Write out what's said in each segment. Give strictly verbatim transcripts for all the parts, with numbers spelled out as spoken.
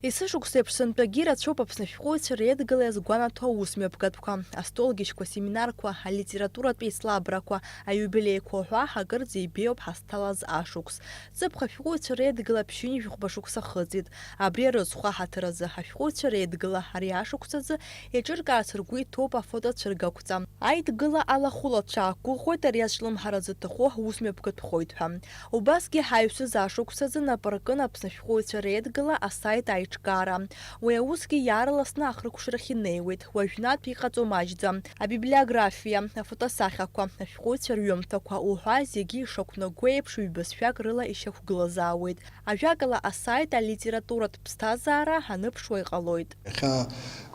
Есышықәса еиԥш сынтәагьы ирацәоуп Аԥсны ашәҟәыҩҩцәа реидгыла иазгәанаҭо аусмҩаԥгатәқәа, астолгьежьқәа, асеминарқәа, алитературатә еицлабрақәа, аиубилеиқәа уҳәа акырӡа ибеиоуп ҳазҭалаз ашықәс. Ҵыԥх ашәҟәыҩҩцәа реидгыла ԥшьынҩажәи жәохәба шықәса хыҵит. Абри арыцхә аҳаҭыр азы ашәҟәыҩҩцәа реидгыла ари ашықәс азы еиҿыркаарц ргәы иҭоуп афотоцәыргақәҵа. Аидгыла алахәылацәа аақәгәыӷуеит ари азҿлымҳара зыҭаху ҳусмҩаԥгатәхоит ҳәа. Убасгьы ҳаҩсыз ашықәс азы нап ркын Аԥсны ашәҟәыҩҩцәа реидгыла асаит аиҿкаара. Уи аусгьы иаарласны ахыркәшарахь инеиуеит, уажәнатә иҟаҵо маҷӡам. Абиблиографиа, афотосахьақәа, ашәҟәыҩҩцәа рҩымҭақәа уҳәа зегьы ишақәнаго еиԥш ҩбазшәак рыла ишьақәгылазаауеит. Ажәакала, асайт алитературатә ԥсҭазаара аныԥшуа иҟалоит. Иахьа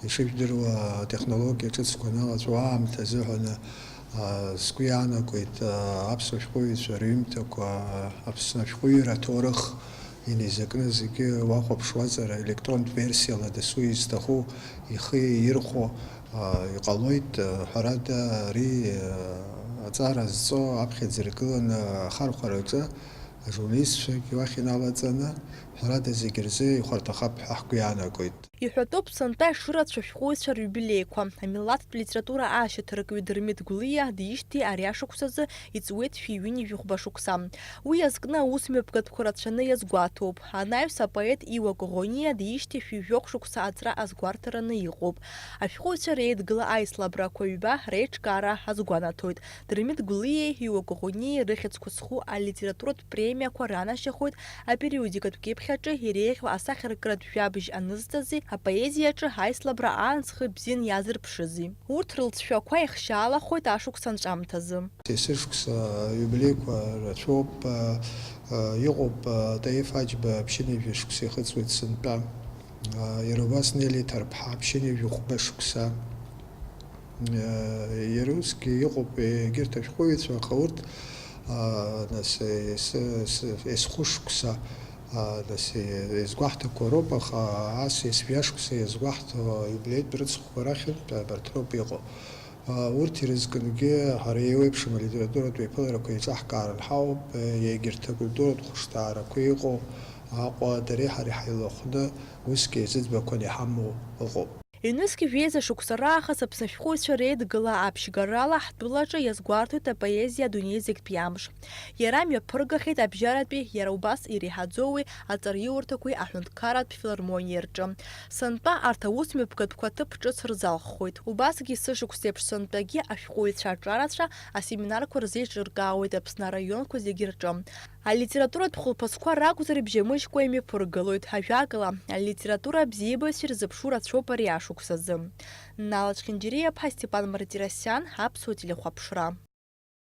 ишыжәдыруа, атехнологиа ҿыцқәа аналаҵәо аамҭа азыҳәаны, а, сгәы иаанагоит, а, аԥсуа шәҟәыҩҩцәа рҩымҭақәа, а, Аԥсны ашәҟәыҩҩра аҭоурых инеизакны зегьы уахәаԥшуазар, електронтә версиала дасу изҭаху ихы ирхәо, а, иҟалоит. А, ҳәарада, ари, а, аҵара зҵо аԥхьаӡа иргыланы ахархәараҿы ажурналистцәагьы уахь иналаҵаны, ҳәарада, зегьы рзы ихәарҭахап ҳәа ҳгәы иаанагоит. Иҳәатәуп сынтәа ишырацәоу ашәҟәыҩҩцәа риубилеиқәа. Амилаҭтә литература ашьаҭаркҩы Дырмит Гәлиа диижьҭеи ари ашықәс азы иҵуеит шәи ҩынҩажәи жәохәба шықәса. Уи иазкны аусмҩаԥгатәқәа рацәаны иазгәаҭоуп. Анаҩс апоет Иуа Коӷониа диижьҭеи шәи жәохә шықәса аҵра азгәарҭараны иҟоуп. Ашәҟәыҩҩцәа реидгыла аицлабрақәа ҩба реиҿкаара азгәанаҭоит. Дырмит Гәлиеи Иуа Коӷониеи рыхьӡқәа зху алитературатә премиақәа ранашьахоит апериодикатә кьыԥхь аҿы иреиӷьу асахьаркыратә жәабжь анызҵази, апоезиаҿы аицлабра аан зхы бзиан иазырԥшызи. Урҭ рылҵшәақәа ихшьаалахоит ашықәс анҵәамҭазы. Есышықәса аиубилеиқәа рацәоуп, а, а, иҟоуп, а, Таиф Аџьба ԥшьынҩажәи шықәса ихыҵуеит сынтәа. А, иара убас Нели Ҭарԥҳа ԥшьынҩажәи хәба шықәса. Иара усгьы иҟоуп егьырҭ ашәҟәыҩҩцәа, аха урҭ, аа, нас, ес-, ес-, есхәышықәса, аа, нас, иазгәаҳҭақәа роуп, аха ас есҩашықәса иазгәаҳҭо аиубилеитә рыцхәқәа рахьынтә абарҭ роуп иҟоу. Аа, урҭ ирызкынгьы ҳара еиуеиԥшым алитературатә еиԥыларақәа еиҿаҳкааран ҳауп, егьырҭ акультуратә хәышҭаарақәа иҟоу Аҟәа дареи ҳареи ҳаилахәны усгьы аӡбақәан иҳамоу ыҟоуп. Ҩнызқь жәеиза шықәса раахыс Аԥсны ашәҟәыҩҩцәа реидгыла аԥшьгарала ҳтәылаҿы иазгәарҭоит апоезиа адунеи зегьтәи амш. Иара мҩаԥыргахьеит абжьаратәи, иара убас иреиҳаӡоу уи аҵараиурҭақәеи аҳәынҭқарратә филармониеи рҿы. Сынтәа арҭ аусмҩаԥгатәқәа ҭыԥ ҿыц рзалххоит. Убасгьы сышықәсеиԥш сынтәагьы ашәҟәыҩҩцәа аҿарацәа асеминарқәа рзеиҿыркаауеит Аԥсны араионқәа зегьы рҿы. Алитературатә хәылԥазқәа ракәзар, ибжьамыжькәа имҩаԥыргалоит, ажәакала, алитература абзиабаҩцәа ирзыԥшу рацәоуп ари ашықәс азы. Нала Чхинџьириаԥҳа, Степан Мартиросиан, Аԥсуа телехәаԥшра.